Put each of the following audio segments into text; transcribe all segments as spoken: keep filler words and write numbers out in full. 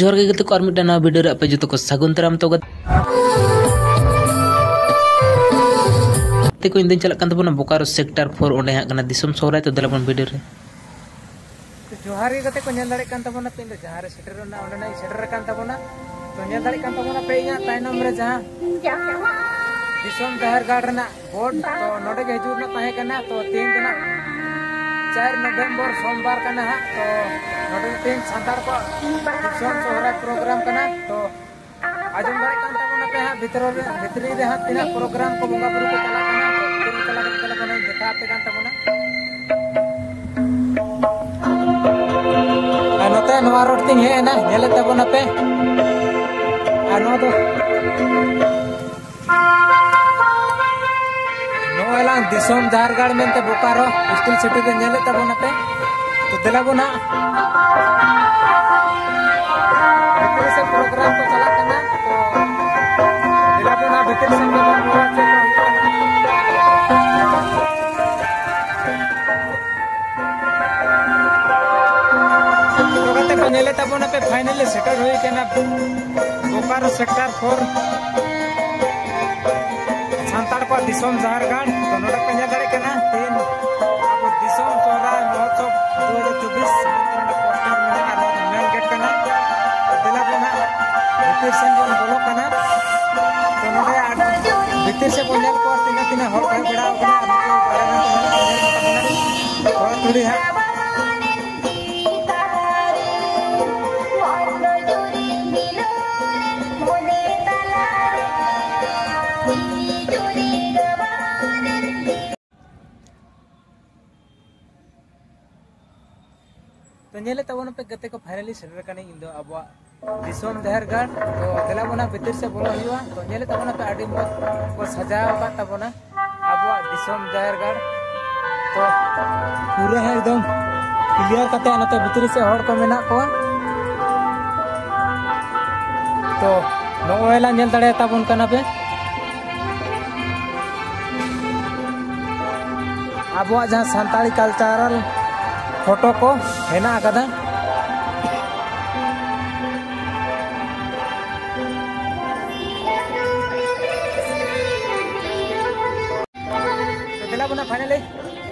ᱡᱚᱦᱟᱨ ᱜᱮ ᱜᱟᱛᱮ ᱠᱚ, ᱟᱨ ᱢᱤᱫᱴᱟᱝ ᱱᱟᱣᱟ ᱵᱷᱤᱰᱤᱭᱳ ᱨᱮ ᱟᱯᱮ ᱡᱚᱛᱚ ᱠᱚ ᱥᱟᱹᱜᱩᱱ ᱫᱟᱨᱟᱢ᱾ ᱛᱚ ᱜᱟᱛᱮ ᱠᱚ, ᱤᱧ ᱫᱚᱧ ᱪᱟᱞᱟᱜ ᱠᱟᱱ ᱛᱟᱵᱚᱱᱟ ᱵᱳᱠᱟᱨᱳ ᱥᱮᱠᱴᱟᱨ ᱯᱷᱳᱨ, ᱚᱸᱰᱮ ᱦᱟᱸᱜ ᱠᱟᱱᱟ ᱫᱤᱥᱚᱢ ᱥᱚᱦᱨᱟᱭ᱾ ᱛᱚ ᱫᱮᱞᱟ ᱵᱚᱱ ᱵᱷᱤᱰᱤᱭᱳ ᱨᱮ᱾ ᱛᱚ ᱡᱚᱦᱟᱨ ᱜᱮ ᱜᱟᱛᱮ ᱠᱚ, ᱧᱮᱞ ᱫᱟᱲᱮᱭᱟᱜ ᱠᱟᱱ ᱛᱟᱵᱚᱱᱟ ᱯᱮ, ᱤᱧ ᱫᱚ ᱡᱟᱦᱟᱸ ᱨᱮ ᱥᱮᱴᱮᱨ ᱨᱮᱱᱟᱜ ᱚᱸᱰᱮ ᱱᱟᱜ ᱤᱧ ᱥᱮᱴᱮᱨ ᱟᱠᱟᱱ ᱛᱟᱵᱚᱱᱟ᱾ ᱛᱚ ᱧᱮᱞ ᱫᱟᱲᱮᱭᱟᱜ ᱠᱟᱱ ᱛᱟᱵᱚᱱᱟ ᱯᱮ ᱤᱧᱟᱹᱜ ᱛᱟᱭᱱᱚᱢ ᱨᱮ ᱡᱟᱦᱟᱸ ᱫᱤᱥᱚᱢ ᱡᱟᱦᱮᱨ ᱜᱟᱲ ᱨᱮᱱᱟᱜ ᱵᱳᱨᱰ, ᱛᱚ ᱱᱚᱰᱮ ᱜᱮ ᱦᱤᱡᱩᱜ ᱨᱮᱱᱟᱜ ᱛᱟᱦᱮᱸ ᱠᱟᱱᱟ᱾ ᱛᱚ ᱛᱮᱦᱮᱧ ᱫᱚ ᱱᱟᱜ ᱪᱟᱨ ᱱᱚᱵᱷᱮᱢᱵᱚᱨ ᱥᱳᱢᱵᱟᱨ ᱠᱟᱱᱟ ᱦᱟᱸᱜ᱾ ᱛᱚ ᱱᱚᱰᱮ ᱫᱚ ᱛᱮᱦᱮᱧ ᱥᱟᱱᱛᱟᱲ ᱠᱚᱣᱟᱜ ᱫᱤᱥᱚᱢ ᱥᱚᱦᱨᱟᱭ ᱯᱨᱳᱜᱨᱟᱢ ᱠᱟᱱᱟ᱾ ᱛᱚ ᱟᱸᱡᱚᱢ ᱫᱟᱲᱮᱭᱟᱜ ᱠᱟᱱ ᱛᱟᱵᱚᱱᱟ ᱯᱮ ᱦᱟᱸᱜ ᱵᱷᱤᱛᱨᱤ ᱨᱮ, ᱵᱷᱤᱛᱨᱤ ᱨᱮ ᱦᱟᱸᱜ ᱛᱤᱱᱟᱹᱜ ᱯᱨᱳᱜᱨᱟᱢ ᱠᱚ ᱵᱚᱸᱜᱟ ᱵᱩᱨᱩ ᱠᱚ ᱪᱟᱞᱟᱜ ᱠᱟᱱᱟ᱾ ᱛᱚ ᱵᱷᱤᱛᱨᱤ ᱨᱮ ᱪᱟᱞᱟᱣ ᱠᱟᱛᱮ ᱛᱟᱦᱚᱞᱮ ᱵᱚᱱ ᱫᱮᱠᱷᱟᱣ ᱟᱯᱮ ᱠᱟᱱ ᱛᱟᱵᱚᱱᱟ᱾ ᱟᱨ ᱱᱚᱛᱮ ᱱᱚᱣᱟ ᱨᱳᱰ ᱛᱤᱧ ᱦᱮᱡ ᱮᱱᱟ, ᱧᱮᱞᱮᱫ ᱛᱟᱵᱚᱱᱟᱯᱮ᱾ ᱟᱨ ᱱᱚᱣᱟ ᱫᱚ ᱱᱚᱜᱼᱚᱭ ᱞᱟᱝ ᱫᱤᱥᱚᱢ ᱡᱟᱦᱮᱨ ᱜᱟᱲ ᱢᱮᱱᱛᱮ ᱵᱳᱠᱟᱨᱳ ᱥᱴᱤᱞ ᱥᱤᱴᱤ ᱨᱮ ᱧᱮᱞᱮᱫ ᱛᱟᱵᱚᱱᱟᱯᱮ᱾ ᱛᱚ ᱫᱮᱞᱟ ᱵᱚᱱ ᱦᱟᱸᱜ ᱵᱷᱤᱛᱨᱤ ᱥᱮᱫ ᱯᱨᱳᱜᱨᱟᱢ ᱠᱚ ᱪᱟᱞᱟᱜ ᱠᱟᱱᱟ᱾ ᱛᱚ ᱫᱮᱞᱟ ᱵᱚᱱ ᱦᱟᱸᱜ ᱵᱷᱤᱛᱨᱤ ᱥᱮᱫ ᱜᱮᱵᱚᱱ ᱵᱚᱞᱚ ᱦᱚᱪᱚ ᱠᱚᱣᱟ᱾ ᱛᱚ ᱜᱟᱛᱮ ᱠᱚ, ᱧᱮᱞᱮᱫ ᱛᱟᱵᱚᱱᱟᱯᱮ, finally ᱥᱮᱴᱮᱨ ᱦᱩᱭ ᱠᱟᱱᱟ ᱵᱳᱠᱟᱨᱳ ᱥᱮᱠᱴᱟᱨ ᱯᱷᱳᱨ, ᱥᱟᱱᱛᱟᱲ ᱠᱚᱣᱟᱜ ᱫᱤᱥᱚᱢ ᱡᱟᱦᱮᱨ ᱜᱟᱲ᱾ ᱛᱚ ᱱᱚᱰᱮ ᱯᱮ ᱧᱮᱞ ᱫᱟᱲᱮᱭᱟᱜ ᱠᱟᱱᱟ, ᱛᱮᱦᱮᱧ ᱟᱵᱚ ᱫᱤᱥᱚᱢ ᱥᱚᱦᱨᱟᱭ ᱢᱚᱦᱳᱛᱥᱚᱵ ᱫᱩ ᱦᱟᱡᱟᱨ ᱪᱚᱵᱵᱤᱥ ᱢᱮᱱᱛᱮ ᱱᱚᱰᱮ ᱯᱳᱥᱴᱟᱨ ᱢᱮᱱᱟᱜᱼᱟ᱾ ᱱᱚᱣᱟ ᱫᱚ ᱢᱮᱱ ᱜᱮᱴ ᱠᱟᱱᱟ᱾ ᱫᱮᱞᱟ ᱵᱚᱱ ᱦᱟᱸᱜ ᱵᱷᱤᱛᱤᱨ ᱥᱮᱱ ᱵᱚᱱ ᱵᱚᱞᱚᱜ ᱠᱟᱱᱟ᱾ ᱛᱚ ᱱᱚᱰᱮ ᱟᱨ ᱵᱷᱤᱛᱤᱨ ᱥᱮᱫ ᱵᱚᱱ ᱧᱮᱞ ᱠᱚᱣᱟ, ᱛᱤᱱᱟᱹᱜ ᱛᱤᱱᱟᱹᱜ ᱦᱚᱲ ᱠᱚ ᱦᱮᱡ ᱵᱟᱲᱟᱣ ᱠᱟᱱᱟ᱾ ᱟᱨ ᱱᱩᱠᱩ ᱵᱟᱨᱦᱮ ᱨᱮᱱ ᱠᱚ ᱧᱮᱞ ᱠᱚ ᱧᱮᱞ ᱠᱚ ᱛᱟᱵᱚᱱᱟ᱾ ᱛᱷᱚᱲᱟ ᱛᱷᱩᱲᱤ ᱦᱟᱸᱜ ᱛᱚ ᱧᱮᱞᱮᱫ ᱛᱟᱵᱚᱱᱟᱯᱮ ᱜᱟᱛᱮ ᱠᱚ, finally ᱥᱮᱴᱮᱨ ᱟᱠᱟᱱᱟᱹᱧ ᱤᱧ ᱫᱚ ᱟᱵᱚᱣᱟᱜ ᱫᱤᱥᱚᱢ ᱡᱟᱦᱮᱨ ᱜᱟᱲ᱾ ᱛᱚ ᱫᱮᱞᱟ ᱵᱚᱱᱟ ᱵᱷᱤᱛᱤᱨ ᱥᱮᱫ ᱵᱚᱞᱚ ᱦᱩᱭᱩᱜᱼᱟ᱾ ᱛᱚ ᱧᱮᱞᱮᱫ ᱛᱟᱵᱚᱱᱟᱯᱮ ᱟᱹᱰᱤ ᱢᱚᱡᱽ ᱠᱚ ᱥᱟᱡᱟᱣ ᱟᱠᱟᱫ ᱛᱟᱵᱚᱱᱟ ᱟᱵᱚᱣᱟᱜ ᱫᱤᱥᱚᱢ ᱡᱟᱦᱮᱨ ᱜᱟᱲ᱾ ᱛᱚ ᱯᱩᱨᱟᱹ ᱦᱟᱸᱜ ᱮᱠᱫᱚᱢ clear ᱠᱟᱛᱮ ᱱᱚᱛᱮ ᱵᱷᱤᱛᱨᱤ ᱥᱮᱫ ᱦᱚᱲ ᱠᱚ ᱢᱮᱱᱟᱜ ᱠᱚᱣᱟ᱾ ᱛᱚ ᱱᱚᱜᱼᱚᱭ ᱞᱟᱝ ᱧᱮᱞ ᱫᱟᱲᱮᱭᱟᱛᱟᱵᱚᱱ ᱠᱟᱱᱟ ᱯᱮ᱾ ᱟᱵᱚᱣᱟᱜ ᱡᱟᱦᱟᱸ ᱥᱟᱱᱛᱟᱲᱤ cultural photo ᱠᱚ ᱦᱮᱱᱟᱜ ᱟᱠᱟᱫᱟ᱾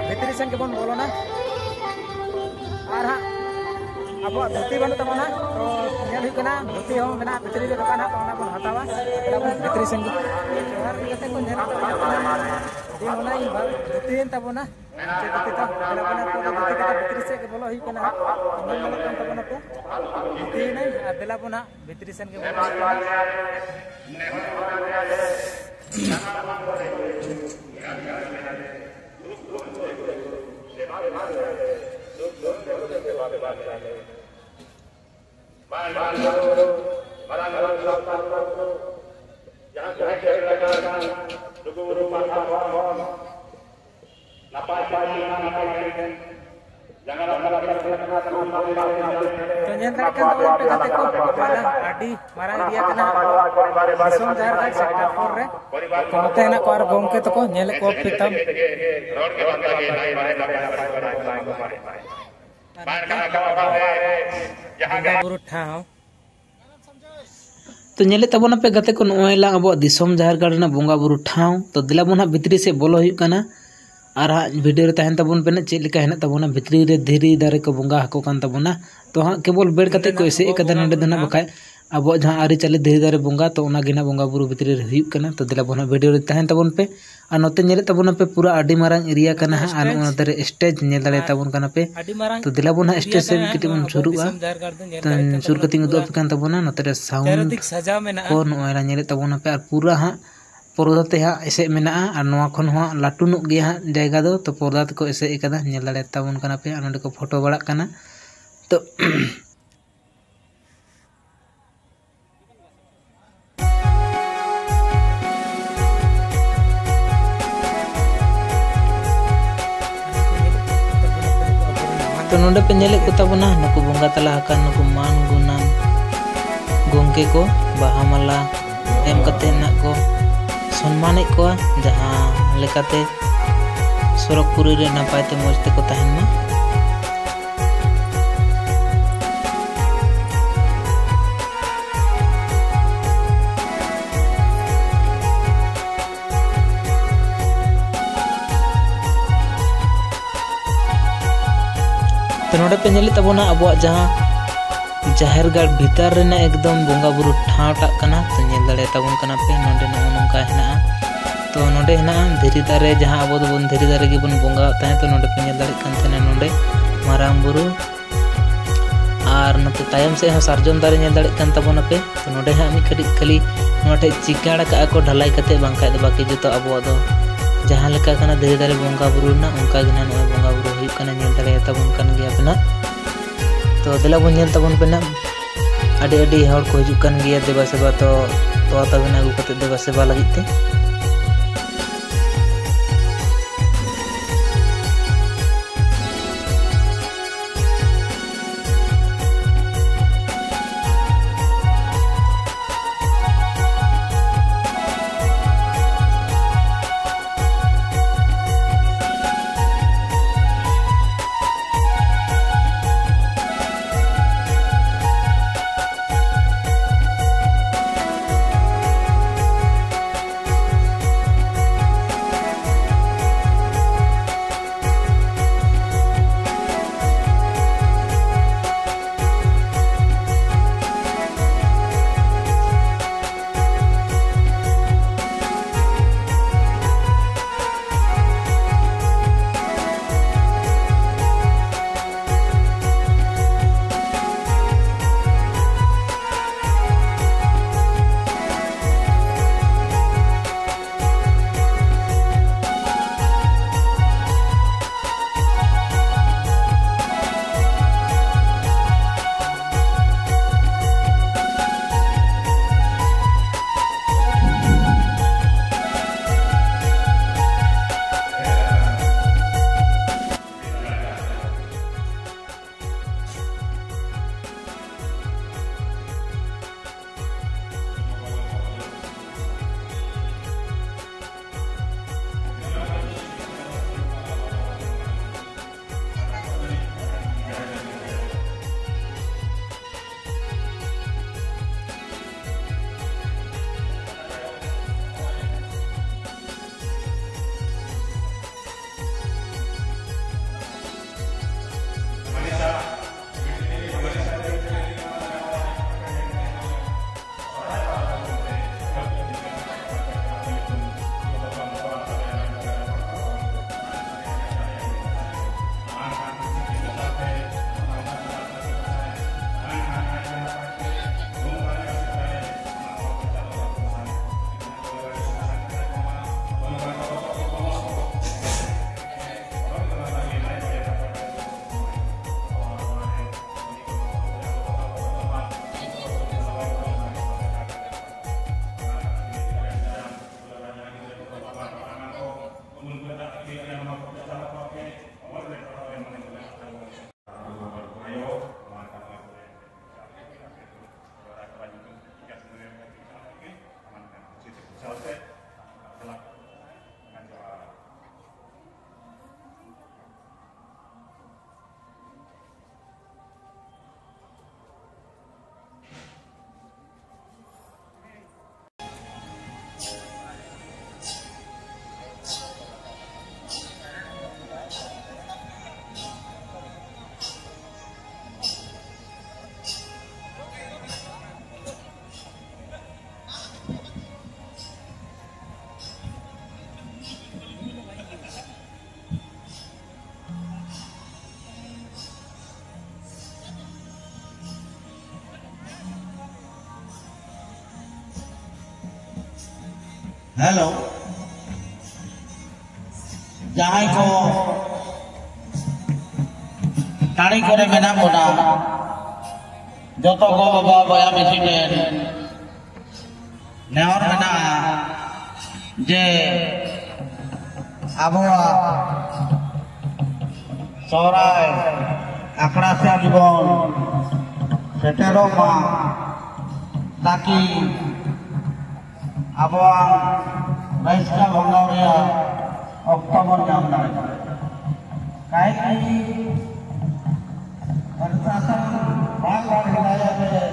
ᱵᱷᱤᱛᱨᱤ ᱥᱮᱱ ᱜᱮᱵᱚᱱ ᱵᱚᱞᱚᱱᱟ᱾ ᱟᱨ ᱦᱟᱸᱜ ᱟᱵᱚᱣᱟᱜ ᱫᱷᱩᱛᱤ ᱵᱟᱹᱱᱩᱜ ᱛᱟᱵᱚᱱᱟ, ᱛᱚ ᱧᱮᱞ ᱦᱩᱭᱩᱜ ᱠᱟᱱᱟ ᱫᱷᱩᱛᱤ ᱦᱚᱸ ᱢᱮᱱᱟᱜᱼᱟ ᱵᱷᱤᱛᱨᱤ ᱨᱮ ᱫᱚᱠᱟᱱ ᱦᱟᱸᱜ, ᱛᱚ ᱚᱱᱟ ᱵᱚᱱ ᱦᱟᱛᱟᱣᱟ᱾ ᱫᱮᱞᱟ ᱵᱚᱱ ᱵᱷᱤᱛᱨᱤ ᱥᱮᱱ ᱜᱮ᱾ ᱡᱚᱦᱟᱨ ᱜᱮ ᱜᱟᱛᱮ ᱠᱚ, ᱧᱮᱞ ᱛᱟᱵᱚᱱᱟ ᱟᱹᱰᱤ ᱢᱚᱱᱮ ᱫᱷᱩᱛᱤᱭᱮᱱ ᱛᱟᱵᱚᱱᱟ᱾ ᱪᱮᱫ ᱫᱷᱩᱛᱤ ᱛᱟᱢ? ᱫᱮᱞᱟ ᱵᱚᱱ ᱟᱨ ᱫᱷᱩᱛᱤ ᱠᱟᱛᱮ ᱵᱷᱤᱛᱨᱤ ᱥᱮᱫ ᱜᱮ ᱵᱚᱞᱚ ᱦᱩᱭᱩᱜ ᱠᱟᱱᱟ ᱦᱟᱸᱜ᱾ ᱧᱮᱞ ᱧᱮᱞᱚᱜ ᱠᱟᱱ ᱛᱟᱵᱚᱱᱟ ᱯᱮ, ᱫᱷᱩᱛᱤᱭᱮᱱᱟᱹᱧ ᱟᱨ ᱫᱮᱞᱟ ᱵᱚᱱ ᱦᱟᱸᱜ ᱵᱷᱤᱛᱨᱤ ᱥᱮᱱ ᱜᱮ ᱵᱚᱞᱚ ᱦᱩᱭᱩᱜ ᱠᱟᱱᱟ᱾ ᱢᱟᱨᱟᱝ ᱢᱟᱨᱟᱝ ᱥᱟᱱᱛᱟᱲ ᱠᱚ, ᱡᱟᱦᱟᱸ ᱠᱚ ᱦᱮᱡ ᱥᱮᱴᱮᱨ ᱟᱠᱟᱱ ᱞᱩᱜᱩ ᱵᱩᱨᱩ ᱯᱟᱦᱴᱟ ᱠᱷᱚᱱ ᱱᱟᱯᱟᱭ ᱛᱮ ᱱᱟᱯᱟᱭ ᱛᱮ ᱡᱟᱸᱜᱟ ᱞᱟᱛᱟᱨ ᱨᱮ ᱛᱚ ᱧᱮᱞ ᱫᱟᱲᱮᱭᱟᱜ ᱠᱟᱱ ᱛᱟᱵᱚᱱ ᱯᱮ ᱜᱟᱛᱮ ᱠᱚ, ᱚᱠᱟ ᱫᱚ ᱟᱹᱰᱤ ᱢᱟᱨᱟᱝ ᱮᱨᱤᱭᱟ ᱠᱟᱱᱟ ᱟᱵᱚ ᱫᱤᱥᱚᱢ ᱡᱟᱦᱮᱨ ᱜᱟᱲ ᱥᱮᱠᱴᱚᱨ ᱯᱷᱳᱨ ᱨᱮ᱾ ᱛᱚ ᱱᱚᱛᱮ ᱦᱮᱱᱟᱜ ᱠᱚᱣᱟ ᱟᱨ ᱜᱚᱢᱠᱮ ᱛᱟᱠᱚ, ᱧᱮᱞᱮᱫ ᱠᱚᱣᱟ ᱯᱮ ᱛᱟᱢ᱾ ᱨᱚᱲ ᱜᱮ ᱵᱟᱝ ᱞᱟᱹᱜᱤᱫ ᱱᱟᱭ ᱵᱟᱲᱮ ᱱᱟᱯᱟᱭ ᱱᱟᱯᱟᱭ ᱱᱟᱯᱟᱭ ᱱᱟᱯᱟᱭ ᱱᱟᱯᱟᱭ ᱱᱟᱯᱟᱭ᱾ ᱵᱟᱝ ᱠᱟᱱᱟ ᱠᱚ ᱚᱠᱟ ᱨᱮ ᱡᱟᱦᱟᱸ ᱵᱚᱸᱜᱟ ᱵᱩᱨᱩ ᱴᱷᱟᱶ᱾ ᱛᱚ ᱧᱮᱞᱮᱫ ᱛᱟᱵᱚᱱᱟᱯᱮ ᱜᱟᱛᱮ ᱠᱚ, ᱱᱚᱜᱼᱚᱭ ᱞᱟᱝ ᱟᱵᱚᱣᱟᱜ ᱫᱤᱥᱚᱢ ᱡᱟᱦᱮᱨ ᱜᱟᱲ ᱨᱮᱱᱟᱜ ᱵᱚᱸᱜᱟ ᱵᱩᱨᱩ ᱴᱷᱟᱶ᱾ ᱛᱚ ᱫᱮᱞᱟ ᱵᱚᱱ ᱦᱟᱸᱜ ᱵᱷᱤᱛᱨᱤ ᱥᱮᱫ ᱵᱚᱞᱚ ᱦᱩᱭᱩᱜ ᱠᱟᱱᱟ᱾ ᱟᱨ ᱦᱟᱸᱜ ᱵᱷᱤᱰᱤᱭᱳ ᱨᱮ ᱛᱟᱦᱮᱱ ᱛᱟᱵᱚᱱ ᱯᱮ ᱱᱟᱜ, ᱪᱮᱫ ᱞᱮᱠᱟ ᱦᱮᱱᱟᱜ ᱛᱟᱵᱚᱱᱟ ᱵᱷᱤᱛᱨᱤ ᱨᱮ ᱫᱷᱤᱨᱤ ᱫᱟᱨᱮ ᱠᱚ ᱵᱚᱸᱜᱟ ᱟᱠᱚ ᱠᱟᱱ ᱛᱟᱵᱚᱱᱟ᱾ ᱛᱚ ᱦᱟᱸᱜ ᱠᱮᱵᱚᱞ ᱵᱮᱲ ᱠᱟᱛᱮ ᱠᱚ ᱮᱥᱮᱫ ᱟᱠᱟᱫᱟ ᱱᱚᱸᱰᱮ ᱫᱚ ᱱᱟᱜ, ᱵᱟᱠᱷᱟᱡ ᱟᱵᱚᱣᱟᱜ ᱡᱟᱦᱟᱸ ᱟᱹᱨᱤᱪᱟᱹᱞᱤ ᱫᱷᱤᱨᱤ ᱫᱟᱨᱮ ᱵᱚᱸᱜᱟ, ᱛᱚ ᱚᱱᱟ ᱜᱮ ᱱᱟᱜ ᱵᱚᱸᱜᱟ ᱵᱩᱨᱩ ᱵᱷᱤᱛᱨᱤ ᱨᱮ ᱦᱩᱭᱩᱜ ᱠᱟᱱᱟ᱾ ᱛᱚ ᱫᱮᱞᱟ ᱵᱚᱱ ᱦᱟᱸᱜ ᱵᱷᱤᱰᱤᱭᱳ ᱨᱮ ᱛᱟᱦᱮᱱ ᱛᱟᱵᱚᱱ ᱯᱮ᱾ ᱟᱨ ᱱᱚᱛᱮ ᱧᱮᱞᱮᱫ ᱛᱟᱵᱚᱱᱟᱯᱮ ᱯᱩᱨᱟᱹ ᱟᱹᱰᱤ ᱢᱟᱨᱟᱝ ᱮᱨᱤᱭᱟ ᱠᱟᱱᱟ ᱦᱟᱸᱜ, ᱟᱨ ᱱᱚᱜᱼᱚ ᱱᱚᱛᱮ ᱨᱮ ᱥᱴᱮᱡᱽ ᱧᱮᱞ ᱫᱟᱲᱮᱭᱟᱛᱟᱵᱚᱱ ᱠᱟᱱᱟ ᱯᱮ᱾ ᱛᱚ ᱫᱮᱞᱟ ᱵᱚᱱ ᱦᱟᱸᱜ ᱥᱴᱮᱡᱽ ᱥᱮᱫ ᱠᱟᱹᱴᱤᱡ ᱵᱚᱱ ᱥᱩᱨᱩᱜᱼᱟ᱾ ᱛᱚ ᱥᱩᱨ ᱠᱟᱛᱮᱧ ᱩᱫᱩᱜ ᱟᱯᱮ ᱠᱟᱱ ᱛᱟᱵᱚᱱᱟ᱾ ᱱᱚᱛᱮ ᱨᱮ ᱥᱟᱣᱩᱱᱰ ᱠᱚ ᱱᱚᱜᱼᱚᱭ ᱞᱟᱝ ᱧᱮᱞᱮᱫ ᱛᱟᱵᱚᱱᱟᱯᱮ, ᱟᱨ ᱯᱩᱨᱟᱹ ᱦᱟᱸᱜ ᱯᱚᱨᱫᱟ ᱛᱮ ᱦᱟᱸᱜ ᱮᱥᱮᱫ ᱢᱮᱱᱟᱜᱼᱟ, ᱟᱨ ᱱᱚᱣᱟ ᱠᱷᱚᱱ ᱦᱚᱸ ᱦᱟᱸᱜ ᱞᱟᱹᱴᱩ ᱧᱚᱜ ᱜᱮᱭᱟ ᱦᱟᱸᱜ ᱡᱟᱭᱜᱟ ᱫᱚ᱾ ᱛᱚ ᱯᱚᱨᱫᱟ ᱛᱮᱠᱚ ᱮᱥᱮᱫ ᱟᱠᱟᱫᱟ, ᱧᱮᱞ ᱫᱟᱲᱮᱭᱟᱛᱟᱵᱚᱱ ᱠᱟᱱᱟ ᱯᱮ, ᱟᱨ ᱱᱚᱸᱰᱮ ᱠᱚ ᱯᱷᱳᱴᱳ ᱵᱟᱲᱟᱜ ᱠᱟᱱᱟ᱾ ᱛᱚ ᱛᱚ ᱱᱚᱰᱮ ᱯᱮ ᱧᱮᱞᱮᱫ ᱠᱚ ᱛᱟᱵᱚᱱᱟ ᱱᱩᱠᱩ ᱵᱚᱸᱜᱟ ᱛᱟᱞᱟ ᱟᱠᱟᱱ ᱱᱩᱠᱩ ᱢᱟᱱ ᱜᱩᱱᱟᱱ ᱜᱚᱢᱠᱮ ᱠᱚ ᱵᱟᱦᱟ ᱢᱟᱞᱟ ᱮᱢ ᱠᱟᱛᱮ ᱱᱟᱜ ᱠᱚ ᱥᱚᱱᱢᱟᱱᱮᱫ ᱠᱚᱣᱟ, ᱡᱟᱦᱟᱸ ᱞᱮᱠᱟᱛᱮ ᱥᱚᱨᱚᱜᱽᱯᱩᱨᱤ ᱨᱮ ᱱᱟᱯᱟᱭ ᱛᱮ ᱢᱚᱡᱽ ᱛᱮᱠᱚ ᱛᱟᱦᱮᱱ ᱢᱟ᱾ ᱛᱚ ᱱᱚᱰᱮ ᱯᱮ ᱧᱮᱞᱮᱫ ᱛᱟᱵᱚᱱᱟ ᱟᱵᱚᱣᱟᱜ ᱡᱟᱦᱟᱸ ᱡᱟᱦᱮᱨ ᱜᱟᱲ ᱵᱷᱤᱛᱟᱹᱨ ᱨᱮᱱᱟᱜ ᱮᱠᱫᱚᱢ ᱵᱚᱸᱜᱟ ᱵᱩᱨᱩ ᱴᱷᱟᱶ ᱴᱟᱜ ᱠᱟᱱᱟ᱾ ᱛᱚ ᱧᱮᱞ ᱫᱟᱲᱮᱭᱟᱛᱟ ᱵᱚᱱ ᱠᱟᱱᱟ ᱯᱮ, ᱱᱚᱰᱮ ᱱᱚᱜᱼᱚ ᱱᱚᱝᱠᱟ ᱦᱮᱱᱟᱜᱼᱟ᱾ ᱛᱚ ᱱᱚᱰᱮ ᱦᱮᱱᱟᱜᱼᱟ ᱫᱷᱤᱨᱤ ᱫᱟᱨᱮ, ᱡᱟᱦᱟᱸ ᱟᱵᱚ ᱫᱚᱵᱚᱱ ᱫᱷᱤᱨᱤ ᱫᱟᱨᱮ ᱜᱮᱵᱚᱱ ᱵᱚᱸᱜᱟᱣᱟᱜ ᱛᱟᱦᱮᱸ᱾ ᱛᱚ ᱱᱚᱰᱮ ᱯᱮ ᱧᱮᱞ ᱫᱟᱲᱮᱭᱟᱜ ᱠᱟᱱ ᱛᱟᱦᱮᱱᱟ, ᱱᱚᱰᱮ ᱢᱟᱨᱟᱝ ᱵᱩᱨᱩ, ᱟᱨ ᱱᱚᱛᱮ ᱛᱟᱭᱚᱢ ᱥᱮᱫ ᱦᱚᱸ ᱥᱟᱨᱡᱚᱢ ᱫᱟᱨᱮ ᱧᱮᱞ ᱫᱟᱲᱮᱭᱟᱜ ᱠᱟᱱ ᱛᱟᱵᱚᱱᱟ ᱯᱮ᱾ ᱛᱚ ᱱᱚᱰᱮ ᱦᱟᱸᱜ ᱢᱤᱫ ᱠᱟᱹᱴᱤᱡ ᱠᱷᱟᱹᱞᱤ ᱱᱚᱣᱟ ᱴᱷᱮᱡ ᱪᱤᱠᱟᱹᱲ ᱠᱟᱜᱼᱟ ᱠᱚ ᱰᱷᱟᱞᱟᱭ ᱠᱟᱛᱮ, ᱵᱟᱝᱠᱷᱟᱡ ᱫᱚ ᱵᱟᱹᱠᱤ ᱡᱚᱛᱚ ᱟᱵᱚᱣᱟᱜ ᱫᱚ ᱡᱟᱦᱟᱸ ᱞᱮᱠᱟ ᱠᱟᱱᱟ ᱫᱷᱤᱨᱤ ᱫᱟᱨᱮ ᱵᱚᱸᱜᱟ ᱵᱩᱨᱩ ᱨᱮᱱᱟᱜ, ᱚᱱᱠᱟ ᱜᱮ ᱱᱟᱜ ᱱᱚᱜᱼᱚᱭ ᱵᱚᱸᱜᱟ ᱵᱩᱨᱩ ᱦᱩᱭᱩᱜ ᱠᱟᱱᱟ, ᱧᱮᱞ ᱫᱟᱲᱮᱭᱟᱛᱟ ᱵᱚᱱ ᱠᱟᱱ ᱜᱮᱭᱟ ᱯᱮ ᱱᱟᱜ᱾ ᱛᱚ ᱫᱮᱞᱟ ᱵᱚᱱ ᱧᱮᱞ ᱛᱟᱵᱚᱱ ᱯᱮ ᱱᱟᱜ, ᱟᱹᱰᱤ ᱟᱹᱰᱤ ᱦᱚᱲ ᱠᱚ ᱦᱤᱡᱩᱜ ᱠᱟᱱ ᱜᱮᱭᱟ ᱫᱮᱵᱟ ᱥᱮᱵᱟ, ᱛᱚ ᱛᱚᱣᱟ ᱛᱟᱵᱮᱱ ᱟᱹᱜᱩ ᱠᱟᱛᱮ ᱫᱮᱵᱟ ᱥᱮᱵᱟ ᱞᱟᱹᱜᱤᱫ ᱛᱮ᱾ ᱦᱮᱞᱳ, ᱡᱟᱦᱟᱸᱭ ᱠᱚ ᱴᱟᱺᱰᱤ ᱠᱚᱨᱮ ᱢᱮᱱᱟᱜ ᱵᱚᱱᱟ, ᱡᱚᱛᱚ ᱜᱚ ᱵᱟᱵᱟ ᱵᱚᱭᱦᱟ ᱢᱤᱥᱤ ᱴᱷᱮᱱ ᱱᱮᱦᱚᱨ ᱢᱮᱱᱟᱜᱼᱟ ᱡᱮ ᱟᱵᱚᱣᱟᱜ ᱥᱚᱦᱨᱟᱭ ᱟᱠᱷᱲᱟ ᱥᱮᱫ ᱜᱮᱵᱚᱱ ᱥᱮᱴᱮᱨᱚᱜ ᱢᱟ, ᱛᱟᱠᱤ ᱟᱵᱚᱣᱟᱜ ᱨᱟᱹᱥᱠᱟᱹ ᱵᱷᱟᱸᱜᱟᱣ ᱨᱮᱭᱟᱜ ᱚᱠᱛᱚ ᱵᱚᱱ ᱧᱟᱢ ᱫᱟᱲᱮᱭᱟᱜᱼᱟ᱾ ᱠᱟᱹᱦᱤ ᱯᱨᱚᱥᱟᱥᱚᱱ ᱵᱟᱨ ᱵᱟᱨ ᱦᱤᱫᱟᱭᱟ ᱨᱮ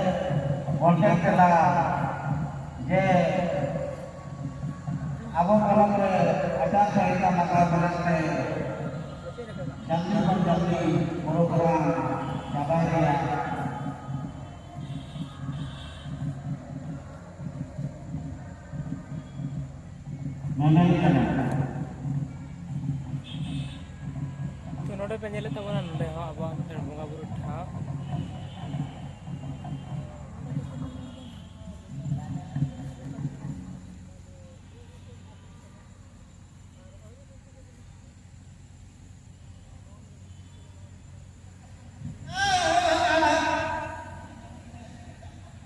ᱜᱚᱱᱰᱮ ᱠᱮᱞᱟ ᱡᱮ ᱟᱵᱚ ᱯᱚᱱᱚᱛ ᱨᱮ ᱟᱪᱟᱨ ᱥᱚᱝᱦᱤᱛᱟ ᱱᱟᱜᱟᱨ ᱵᱮᱱᱟᱣ ᱛᱮ ᱡᱟᱞᱫᱤ ᱠᱷᱚᱱ ᱡᱟᱞᱫᱤ ᱯᱨᱳᱜᱨᱟᱢ ᱪᱟᱵᱟᱭ ᱨᱮᱭᱟᱜ ᱢᱚᱱᱮ ᱠᱟᱱᱟ᱾ ᱛᱚ ᱱᱚᱰᱮ ᱯᱮ ᱧᱮᱞᱮᱫ ᱛᱟᱵᱚᱱᱟ, ᱱᱚᱰᱮ ᱦᱚᱸ ᱟᱵᱚᱣᱟᱜ ᱢᱤᱫᱴᱮᱱ ᱵᱚᱸᱜᱟ ᱵᱩᱨᱩ ᱴᱷᱟᱶ᱾